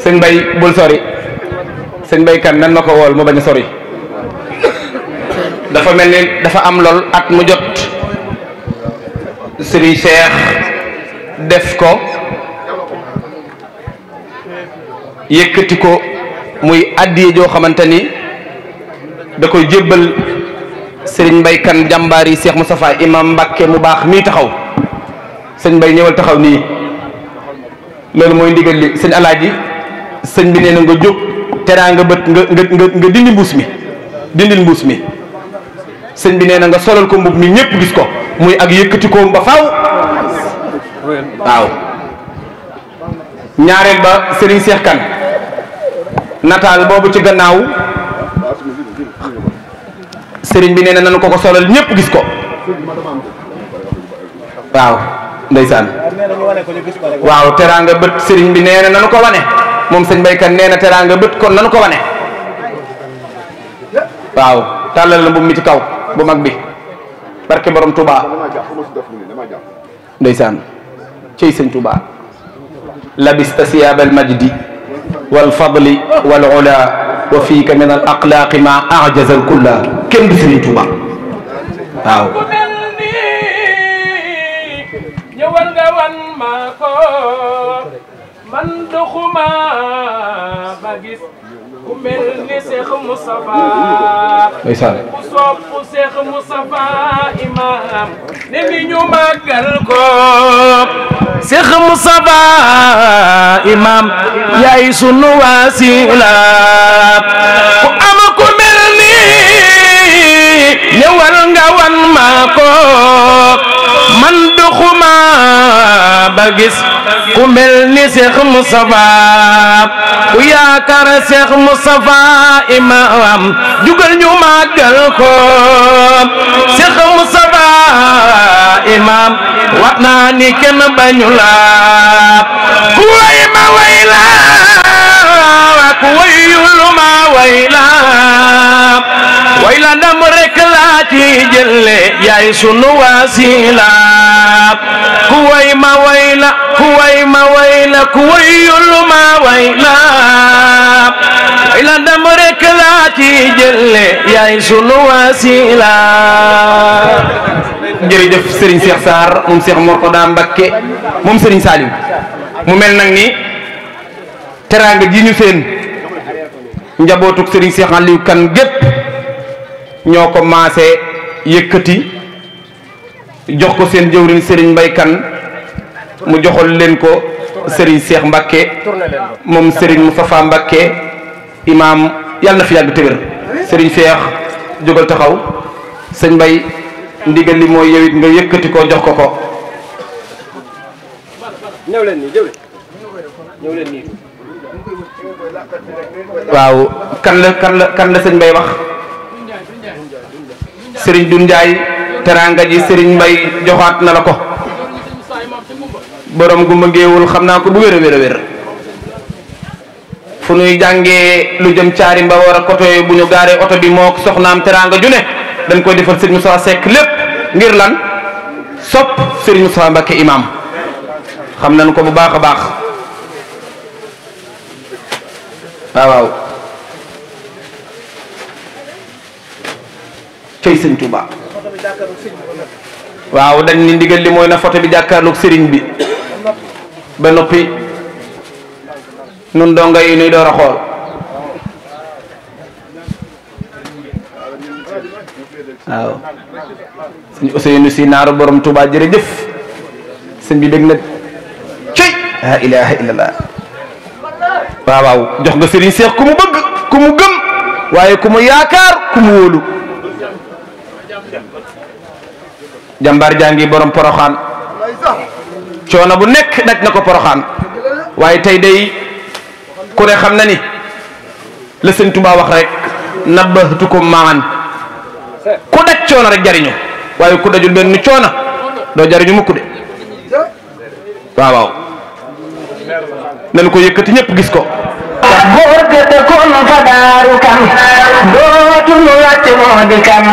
Speaker 3: sëñ Bay bul sori sëñ Bay kan nan ma ko wool mu bañ a sori dafa mel ni dafa am lool at mu jot Serigne Cheikh def ko yëkkati ko muy addiye joo xamante ni da koy jébbal Serigne Mbay kan jàmbaar yi Cheikh Moustapha imam Mbàkke mu baax mii taxaw sëñ Mbay ñëwal taxaw nii loolu mooy ndigal li sëñ Alaaji sëñ bi nee na nga jóg teraa nga bët nga dindi mbuus mi dindil mbuus mi sëñ bi nee na nga solal ko mbub mi ñëpp gis ko muy ak yëkkati koom ba faaw waaw ñaareel ba Serigne Cheikh Kane nataal boobu ci gannaaw Serigne bi nee na nanu ko solal ñëpp gis ko waaw ndeysaan waaw teraanga bët Serigne bi nee na nanu ko wane moom sëñ Mbay Kane nee na teraanga bët kon nanu ko wane waaw tàllal la mbub mi ci kaw bu mag bi barke borom Touba ndeysaan cey sëñ Touba labista siyaabal majdi wal fadli wal ula wa fiika min al aqlaaqi ma ajaza al kulla kenn du sëñ Touba waaw ñëwal nga wan ma ko man doxuma ba gis ku mel ni Cheikh Moustapha ku sopp Cheikh Moustapha imam ne mi ñu màggal ko Cheikh Moustapha imam yaay sunu wasila ku am ku mel ni ñëwal nga wan ma ko man doxuma ba gis ku mel ni Cheikh Moustapha ku yaakaar Cheikh Moustapha imam jugal ñu màggal ko Cheikh Moustapha imam wat naa ni kenn bañu la ku way ma way la ku wayul ma way la ndam rek laa ci jëlle yaay sunu wasila ku way ma way la ku way ma way la ku wayul ma way la ndam rek laa ci jëlle yaay sunu wasila jërëjëf Serigne Cheikh Sarr moom Cheikh Mourtada Mbacké moom Serigne Saliou mu mel nag ni teraanga ji ñu seen njabootuk Serigne Cheikh Aliou Kane gépp ñoo ko maase yëkkati jox ko seen jëwriñ Serigne Mbay Kane mu joxol leen ko Serigne Cheikh Mbacké moom Serigne Moustapha Mbacké imam yàlla na fi yàgg tëgër Serigne Cheikh jógal taxaw sëñ Mbay ndigal li mooy yow it nga yëkkati ko jox ko ko ñëw leen nii waaw kan la sëñ Mbay wax Serigne Dun Njaay teraanga ji Serigne Mbay joxaat na la ko borom gumba ngeewul xam naa ko bu wér a wér fu nuy jàngee lu jëm caari mba war a koto bu ñu gaaree oto bi moo soxnaam teraanga ju ne dañ koy defal Serigne Moussa Seck lépp ngir lan sopp Serigne Moussa Mbacké imam xam nañu ko bu baax a baax waaw cey Sëñ Touba
Speaker 2: waaw dañ ni ndigal li mooy na photo bi jàkkaarloog sëriñ bi ba noppi nun donga yi nuy door a xool waaw sëñ Ousseynou si naaru borom Touba jërëjëf sëñ bi dégg na cey la ilaha illallah waaw waaw jox nga sëriñ Seex ku mu bëgg ku mu gëm waaye ku mu yaakaar ku mu wóolu jàmbaar jàngi borom poroxaan coono bu nekk daj na ko poroxaan waaye tey day ku ne xam na ni la sëñ Touba wax rek nabbahtukum maan ku daj coono rek jariñu waaye ku dajul benn coono doo jariñu mukk de waaw waaw nañu ko yëkkati ñëpp gis ko
Speaker 1: góor ga dëkkoon fa daaru kan dootu nu laajte moo di kan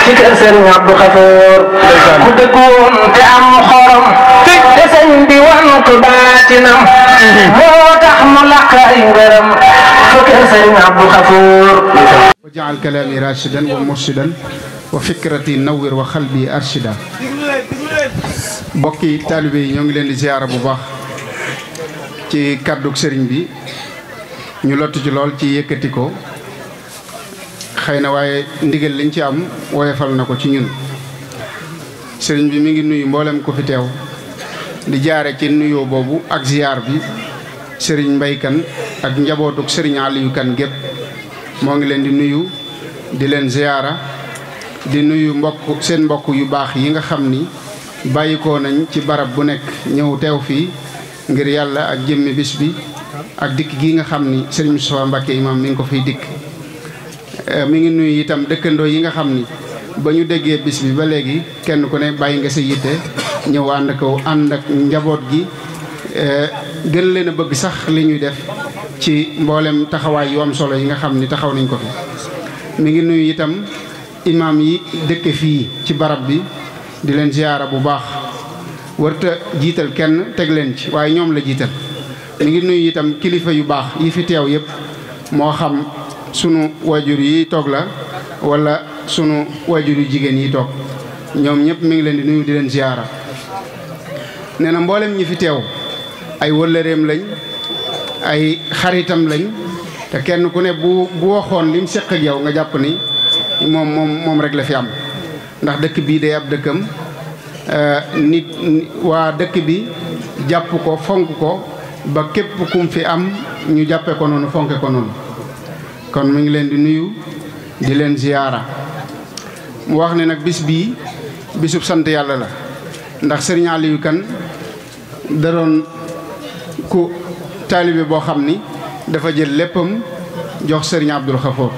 Speaker 1: ci kër Sëriñ Abdu Xafoor ku dëkkoon te am xorom te sëñ bi wan ko baatinam moo tax mu laq ay ngërëm fa kër Sëriñ Abdu Xafoor
Speaker 5: wa jaal kalaami rashidan wa murshidan wa fikrati nawwir wa xalbi arshida mbokki taalibe yi ñoo ngi leen di ziyaara bu baax ci kàddug sëriñ bi ñu lottu ci lool ci yëkkati ko xëy na waaye ndigal liñ ci am woyefal na ko ci ñun sëriñ bi mi ngi nuyu mboolem ko fi teew di jaare ci nuyoo boobu ak ziyaar bi sëriñ Mbay Kan ak njabootuk sëriñ Aliyu Kan gépp moo ngi leen di nuyu di leen ziyaara di nuyu seen mbokk yu baax yi nga xam ni bàyyikoo nañ ci barab bu nekk ñëw teew fii ngir yàlla ak jëmmi bis bi ak dikk gi nga xam ni sëriñ Moustapha Mbacke imam mi ngi ko fiy dikk mi ngi nuyu itam dëkkandoo yi nga xam ni ba ñu déggee bis bi ba léegi kenn ku ne bàyyi nga sa yitte ñëw ànd ak njaboot gi gën leen a bëgg sax li ñuy def ci mboolem taxawaay yu am solo yi nga xam ni taxaw nañ ko fi mi ngi nuyu itam imam yi dëkke fii ci barab bi di leen ziyaara bu baax warta jiital kenn teg leen ci waaye ñoom la jiital mi ngi nuyu itam kilifa yu baax yi fi teew yëpp moo xam sunu wajur yi toog la wala sunu wajur yu jigéen yi toog ñoom ñëpp mi ngi leen di nuyu di leen ziyaara nee na mboolem ñi fi teew ay wëllëreem lañ ay xaritam lañ te kenn ku ne bu waxoon lim seq ak yow nga jàpp ni moom rek la fi am ndax dëkk bii day ab dëkkam nit waa dëkk bi jàpp ko fonk ko ba képp kum fi am ñu jàppe ko noonu fonke ko noonu kon mu ngi leen di nuyu di leen ziyaara mu wax ne nag bis bii bisub sant yàlla la ndax Sëriñ Aliyu Kan da doon ku taalibe boo xam ni dafa jël léppam jox Sëriñ Abdul Xafoor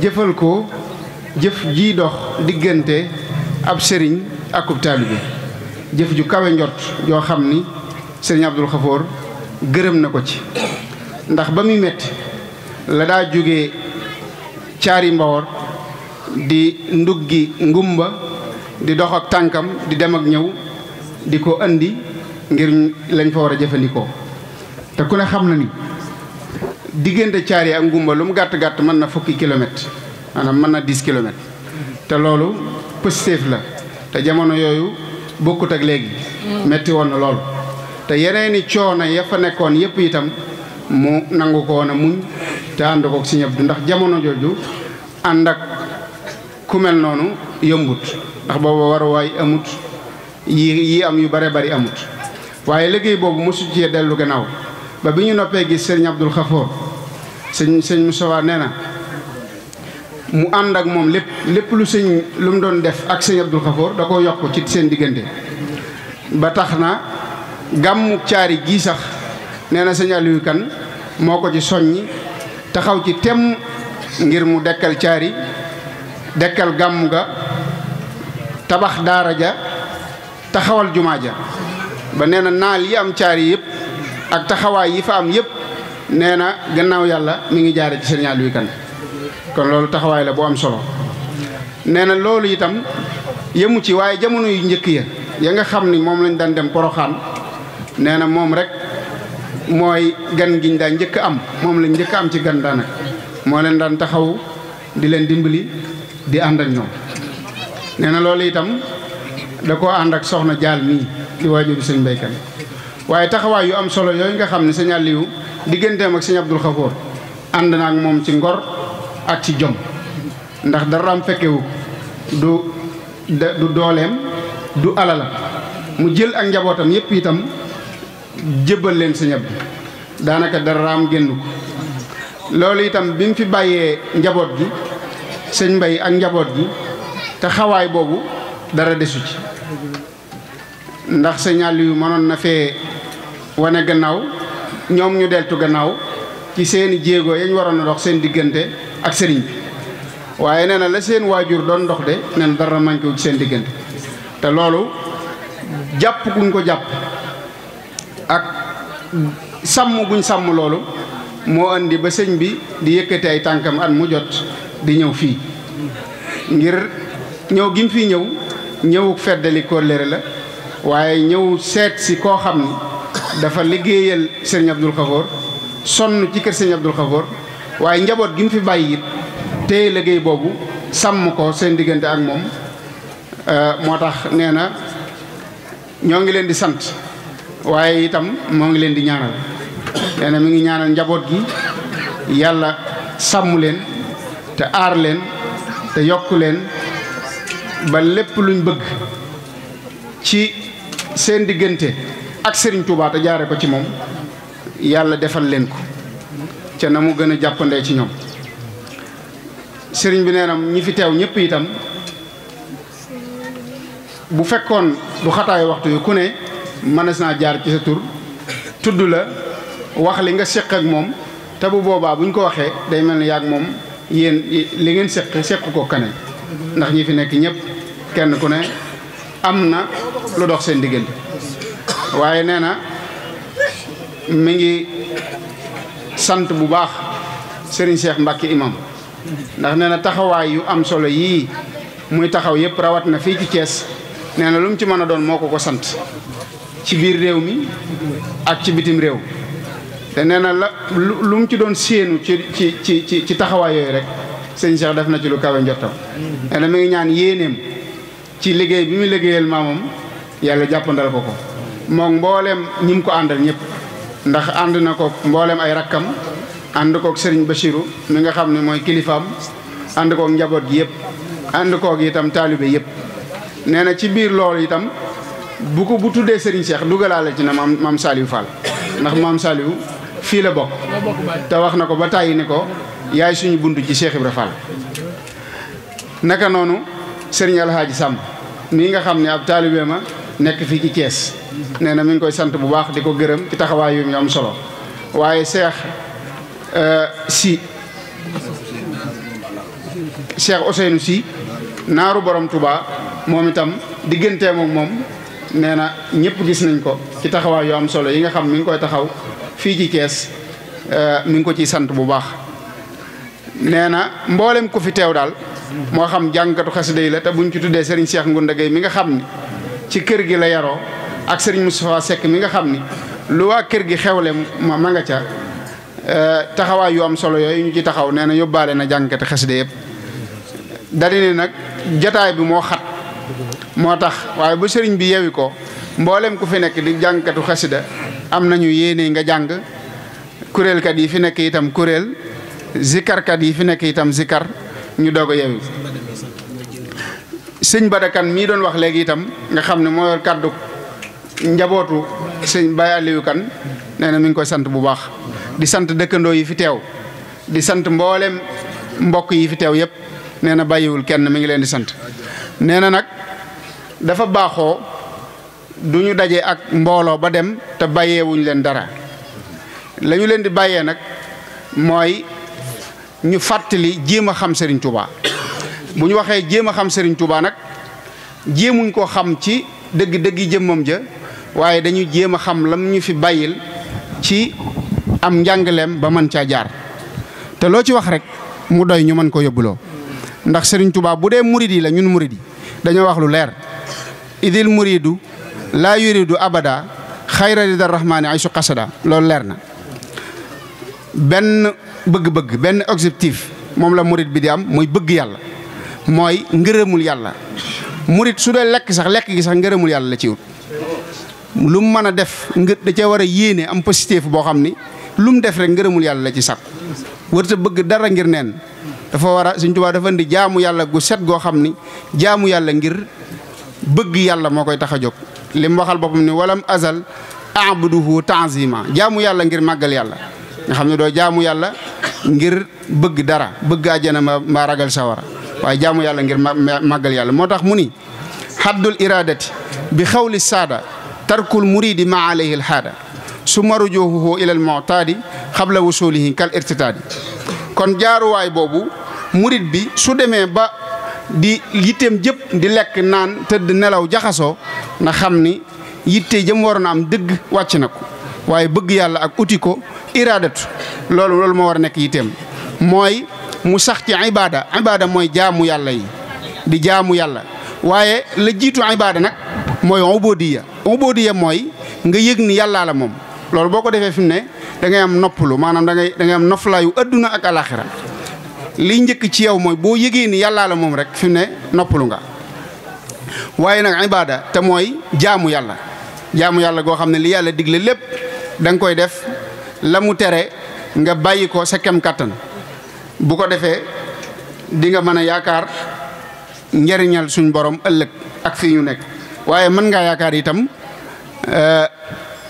Speaker 5: jëfal ko jëf ji dox diggante ab sëriñ akub taalibe jëf ju kawe njot yoo xam ni Sëriñ Abdul Xafoor gërëm na ko ci ndax ba muy metti la daa jóge caari Mbawor di nduggi ngumba di dox ak tànkam di dem ak ñëw di ko andi ngir lañ fa war a jëfandikoo te ku ne xam na ni diggante caari ak ngumba lu mu gàtt-gàtt mën na fukki kilomètre maanaam mën na 10 kilomètres te loolu pëstéef la te jamono yooyu bokkut ak léegi metti woon na loolu te yeneeni coono ya fa nekkoon yëpp itam mu nangu ko woon a muñ te ànd ko si ñëpp ndax jamono jooju ànd ak ku mel noonu yombut ndax booba waruwaay amut yi am yu bare bari amut waaye liggéey boobu mosu cee dellu gannaaw ba bi ñu noppee gis sëriñ Abdul Xafoor sëñ Moustapha nee na mu ànd ak moom lépp lu mu doon def ak sëñ Abdul Xafoor da ko yokk ci seen diggante ba tax na gàmmu caari gii sax nee na sëñ Aliou Kan moo ko ci soññi taxaw ci temm ngir mu dekkal caari dekkal gàmmu ga tabax daara ja taxawal jumaa ja ba nee na naal yi am caari yëpp ak taxawaay yi fa am yëpp nee na gannaaw yàlla mi ngi jaare ci sëñ Aliou Kan kon loolu taxawaay la bu am solo nee na loolu itam yëmu ci waaye jamono yu njëkk ya nga xam ni moom lañ daan dem Poroxaan nee na moom rek mooy gan giñ daan njëkk am moom lañ njëkk am ci gan daanaka moo leen daan taxaw di leen dimbali di ànd ak ñoom nee na loolu itam da koo ànd ak soxna jaal mii di waajuru sëñ Mbay Kan waaye taxawaay yu am solo yooyu nga xam ne sëñ Aliou digganteem ak sëñ Abdul Xafoor ànd na ak moom ci ngor ak ci jom ndax daraam fekkewu du dooleem du alalam mu jël ak njabootam yépp itam jébbal leen sëñ Abdu daanaka daraam génn ko loolu itam bi mu fi bàyyee njaboot gi sëñ Mbay ak njaboot gi te xawaay boobu dara desu ci ndax sëñ Aliou mënoon na fee wane gannaaw ñoom ñu deltu gannaaw ci seeni jéego yañ waroon a dox seen diggante ak sëriñ bi waaye nee na la seen waajur doon dox de nee na dara manqué wu ci seen diggante te loolu jàpp guñ ko jàpp ak sàmm guñ sàmm loolu moo andi ba sëñ bi di yëkkati ay tànkam at mu jot di ñëw fii ngir ñëw gi mu fii ñëwuk feddali kóllëre la waaye ñëw seet si koo xam ni dafa liggéeyal sëriñ Abdul Xafoor sonn ci kër sëriñ Abdul Xafoor waaye njaboot gi mu fi bàyyi it téye liggéey boobu sàmm ko seen diggante ak moom moo tax nee na ñoo ngi leen di sant waaye itam moo ngi leen di ñaanal nee na mi ngi ñaanal njaboot gi yàlla sàmm leen te aar leen te yokk leen ba lépp luñ bëgg ci seen diggante ak Serigne Touba te jaare ko ci moom yàlla defal leen ko ca na mu gën a jàppandee ci ñoom Serigne bi nee na ñi fi teew ñëpp itam bu fekkoon du xataayu waxtu yi ku ne mënees naa jaar ci sa tur tudd la wax li nga séq ak moom te bu boobaa buñ ko waxee day mel ni yaag moom yéen li ngeen séq ko kaneen ndax ñi fi nekk ñëpp kenn ku ne am na lu dox seen diggante waaye nee na mi ngi sant bu baax Serigne Cheikh Mbacke imam ndax nee na taxawaay yu am solo yii muy taxaw yëpp rawat na fii ci Thiès nee na lu mu ci mën a doon moo ko sant ci biir réew mi ak ci bitim réew te nee na la lu mu ci doon séenu ci taxawaay yooyu rek sëñ Cheikh def na ci lu kawe njottam nee na mi ngi ñaan yéeneem ci liggéey bi mu liggéeyal maamam yàlla jàppandal ko moom mbooleem ñi mu ko àndal ñëpp ndax ànd na ko mbooleem ay rakkam ànd kook Serigne Bachirou mi nga xam ne mooy kilifaam ànd kook njaboot gi yëpp ànd kook itam taalibe yëpp nee na ci biir loolu itam bu tuddee Serigne Cheikh dugalaale ci na maam Saliou Fall ndax maam Saliou fii la bokk te wax na ko ba tàyyi ni ko yaay suñu bunt ci Cheikh Ibra Fall naka noonu Serigne Alhaaji Samb mii nga xam ne ab taalibe ma nekk fii ci Thiès nee na mi ngi koy sant bu baax di ko gërëm ci taxawaay yu am solo waaye Cheikh Ousseynou Sy naaru borom Touba moom itam digganteem ak moom nee na ñëpp gis nañ ko ci taxawaay yu am solo yi nga xam mi ngi koy taxaw fii ci Thiès mi ngi ko ciy sant bu baax nee na mboolem ku fi teew daal moo xam jàngkatu xasida yi la te buñ ci tuddee Serigne Cheikh Ngounda Gueye mi nga xam ni ci kër gi la yaroo ak Serigne Moustapha Seck mi nga xam ni lu waa kër gi xewle ma nga ca taxawaay yu am solo yooyu ñu ci taxaw nee na yóbbaale na jàngkati xasida yëpp dali ne nag jataay bi moo xat moo tax waaye bu sëriñ bi yewi ko mboolem ku fi nekk di jàngkatu xasida am nañu yéene nga jàng kuréelkat yi fi nekk itam kuréel zikarkat yi fi nekk itam zikar ñu doog a yewi sëñ Badakan mii doon wax léegi itam nga xam ne moo yor kàddu njabootu sëñ Baye Aliou Kane nee na mi ngi koy sant bu baax di sant dëkkandoo yi fi teew di sant mboolem mbokk yi fi teew yëpp nee na bàyyiwul kenn mi ngi leen di sant nee na nag dafa baaxoo du ñu daje ak mbooloo ba dem te bàyyeewuñ leen dara la ñu leen di bàyyee nag mooy ñu fàttali jéem a xam Serigne Touba bu ñu waxee jéem a xam Serigne Touba nag jéemuñ koo xam ci dëgg-dëgg jëmmam ja waaye dañu jéem a xam lam ñu fi bàyyil ci am njàngaleem ba mën caa jaar te loo ci wax rek mu doy ñu mën ko yóbbuloo ndax Serigne Touba bu dee murid yi la ñun murid yi dañoo wax lu leer idil muridu laa yuridu abada xayra rida rahmaani ay su qasada loolu leer na benn bëgg-bëgg benn objectif moom la murid bi di am mooy bëgg yàlla mooy ngërëmul yàlla murit su dee lekk gi sax ngërëmul yàlla la ci wut lu mu mën a def da ca war a yéene am positif boo xam ni lu mu def rek ngërëmul yàlla la ci sàkk wërta bëgg dara ngir neen dafa war a Sëñ Tuubaa dafa indi jaamu yàlla gu set goo xam ni jaamu yàlla ngir bëgg yàlla moo koy tax a jóg li mu waxal boppam ni walam azal a'buduhu ta'zima jaamu yàlla ngir màggal yàlla nga xam ne doo jaamu yàlla ngir bëgg dara bëgg àjjana ma ragal sawara waaye jaamu yàlla ngir màggal yàlla moo tax mu ni haddul iradati bi xawli saada tarkul muridi ma alayhi alhaada summa rujuhuhu ila almu'tadi qabla wusulihi kal irtitaadi kon jaaruwaay boobu murid bi su demee ba di yitteem jëpp di lekk naan tëdd nelaw jaxasoo na xam ni yitte jëm waroon a am dëgg wàcc na ko waaye bëgg yàlla ak uti ko iraadatu loolu moo war a nekk yitteem mooy mu sax ci ibaada mooy jaamu yàlla yi di jaamu yàlla waaye la jiitu ibaada nag mooy ubudiyya mooy nga yëg ni yàllaa la moom loolu boo ko defee fi mu ne da ngay am noppalu maanaam da ngay am noflaayu adduna ak alaxira liy njëkk ci yow mooy boo yëgee ni yàllaa la moom rek fi mu ne noppalu nga waaye nag ibaada te mooy jaamu yàlla goo xam ne li yàlla digle lépp da nga koy def la mu tere nga bàyyi ko sa kem kattan bu ko defee di nga mën a yaakaar njariñal suñ borom ëllëg ak fii ñu nekk waaye mën ngaa yaakaar itam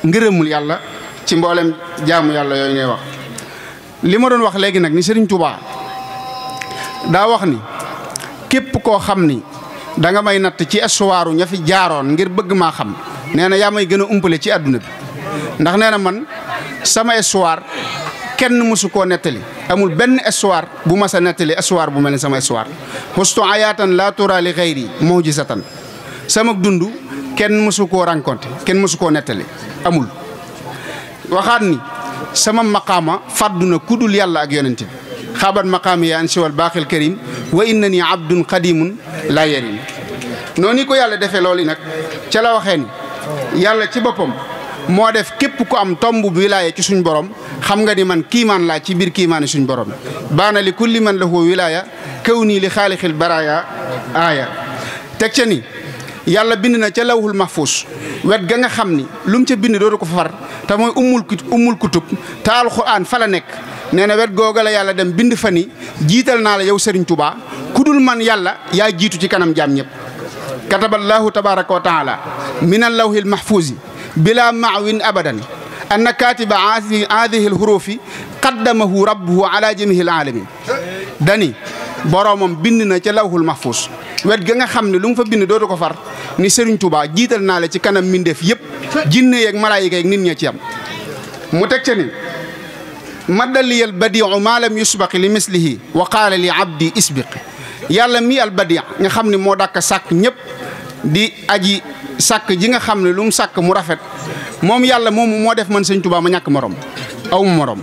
Speaker 5: ngërëmul yàlla ci mboolem jaamu yàlla yooyu ngay wax. li ma doon wax léegi nag ni Serigne Touba daa wax ni képp koo xam ni da nga may natt ci histoire ña fi jaaroon ngir bëgg maa xam nee na yaa may gën a umpale ci àdduna bi ndax nee na man sama histoire kenn mësu koo nettali amul benn histoire bu mas a nettali histoire bu mel ni sama histoire xustu ayaatan laa tura li xayri mujizatan sama dund kenn mësu koo rencontré kenn mësu koo nettali amul waxaat ni sama maqaama fàddu na kudul yàlla ak yonente bi xaabat maqaami ya an siwal baaxil karim wa innani abdun qadimun laa yarim noonu ko yàlla defee loolu nag ca la waxee ni yàlla ci boppam moo def képp ku am tomb bu wilaaya ci suñ borom xam nga ni man kiimaan laa ci biir kiimaani suñ borom baana li kulli man lahu wilaaya kaw nii li xaalixil baraaya aaya teg ca ni yàlla bind na ca lawhul mahfuus wet ga nga xam ni lu mu ca bind dootu ko fa far te mooy ummul kutub te alxuraan fa la nekk nee na wet googa la yàlla dem bind fa ni jiital naa la yow Serigne Touba ku dul man yàlla yaa jiitu ci kanam jaam ñëpp kataballaahu tabaraka wa taala min al lawhil mahfuusi bila maawin abadan anna katiba haadihi lhurufi qaddamahu rabbuhu ala jamihi alaalamin dani boroomam bind na ca lawhul mahfuus wet ga nga xam ne lu mu fa bind dootu ko far ni Serigne Touba jiital naa la ci kanam mbindeef yëpp jinne yeeg malaayika yeeg nit ña ci am mu teg ca ni maddaliyal badiu maa lam yusbaqi li mislihi wa qaala li abdi isbiqi yàlla mi al badi nga xam ne moo dàkk sàkk ñëpp di aji sàkk ji nga xam ne lu mu sàkk mu rafet moom yàlla moomu moo def man Sëñ Touba ma ñàkk morom aw ma morom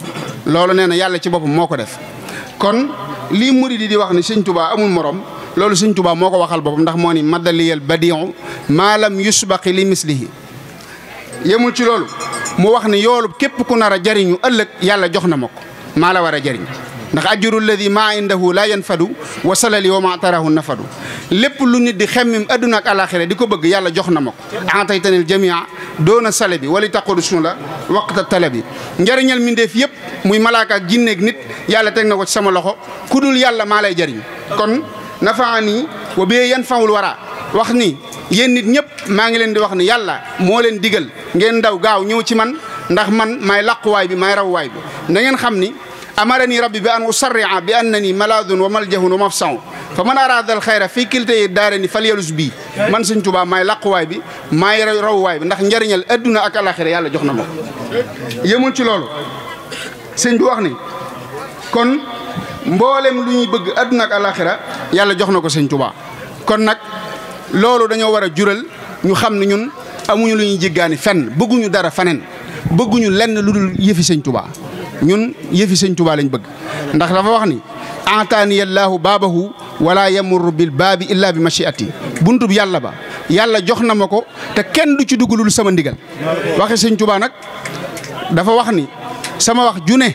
Speaker 5: loolu nee na yàlla ci boppam moo ko def kon lii murid di wax ni Sëñ Touba amul morom loolu Sëñ Touba moo ko waxal boppam ndax moo ni maddaliyal badiu maa lam yusbaqi li mislihi yemul ci loolu mu wax ni yoolu képp ku nar a jariñu ëllëg yàlla jox na ma ko maa la war a jariñ ndax ajru alladi maa indahu laa yanfadu wa salali wa ma tarahu nafadu lépp lu nit di xemmim adduna ak alaxira di ko bëgg yàlla jox na ma ko ataytanil jamia doona sale bi wali taqodu sun la waqta talabi njariñal mindeef yëpp muy malaaka ak jinneeg nit yàlla teg na ko ci sama loxo ku dul yàlla maa lay jariñ kon nafaani wa bee yan fawul wara wax ni yéen nit ñëpp maa ngi leen di wax ni yàlla moo leen digal ngeen daw gaaw ñëw ci man ndax man maay laquwaay bi maay rawwaay bi na ngeen xam ni amarani rabbi bi an usarria bi annani malaadun wa maljahun wa mafsaun fa man arada al xayra fii kiltay daareni falyalus bii man Sëñ Touba maay laquwaay bi maay rawwaay bi ndax njariñal adduna ak alaxira yàlla jox na ma ko yëmul ci loolu sëñ bi wax ni kon mboolem lu ñuy bëgg adduna ak alaxira yàlla jox na ko Sëñ Touba kon nag loolu dañoo war a jural ñu xam ne ñun amuñu lu ñuy jéggaani fenn bëgguñu dara faneen bëgguñu lenn lu dul yëfi Sëñ Touba ñun yëfi Sëñ Touba lañ bëgg ndax dafa wax ni ataaniyallaahu baabahu wala yamurru bil baabi illa bi machiati buntub yàlla ba yàlla jox na ma ko te kenn du ci dugg lu sama ndigal waxe Sëñ Touba nag dafa wax ni sama wax june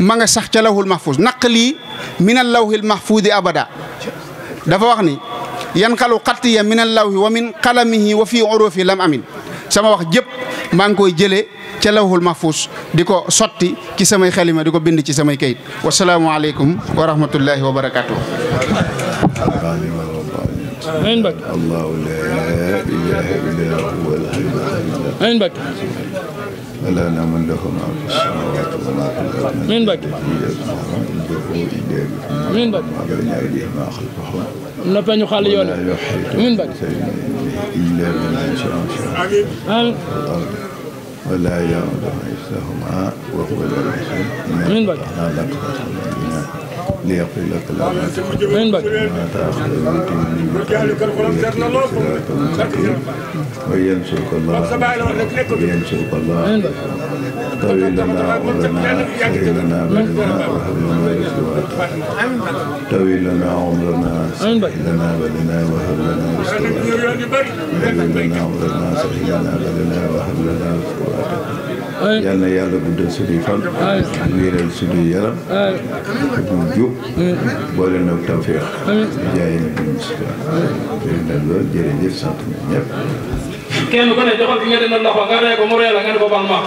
Speaker 5: ma nga sax ca lawhul mahfuus naqlii minal lawhil mahfuudi abada dafa wax ni yanqalu xattiya min allawhi wa min qalamihi wa fi urufi lam amin sama wax jëpp maa ngi koy jëlee ca lawhul mahfuus di ko sotti ci samay xalima di ko bind ci samay kayit wasalaamu aleykum wa rahmatullahi wa barakatuh.
Speaker 6: amiin Mbacke.
Speaker 7: Allahu laa ilaaha illaa huwal hayyul qayyuum.
Speaker 6: amiin Mbacke.
Speaker 7: ولا من له ما في السماوات وما في الارض
Speaker 6: من بك من بك
Speaker 7: ما بين ايديهم ما خلفهم
Speaker 6: نبني خالي يولا من بك
Speaker 7: الا بما شاء
Speaker 6: امين
Speaker 7: ولا يعود حيثهما وهو العزيز
Speaker 6: من بك
Speaker 7: ليغفر لك الله
Speaker 6: من بك
Speaker 7: ما تاخذ وينصرك الله وينصرك الله طويل لنا عمرنا سهل لنا بدنا وهب لنا رزقا طويل لنا عمرنا سهل لنا بدنا وهب لنا رزقا طويل لنا عمرنا سهل لنا بدنا وهب لنا رزقا yal na yàlla guddal suñuy fan wéeral suñuy yaram ñu jub boole nag tawfeex jaay na bi musta jërë na lool jërëjëf sant na ñëpp
Speaker 6: kenn ku ne joxal ki nga dina loxo nga ree ko mu ree la nga ne ko baal ma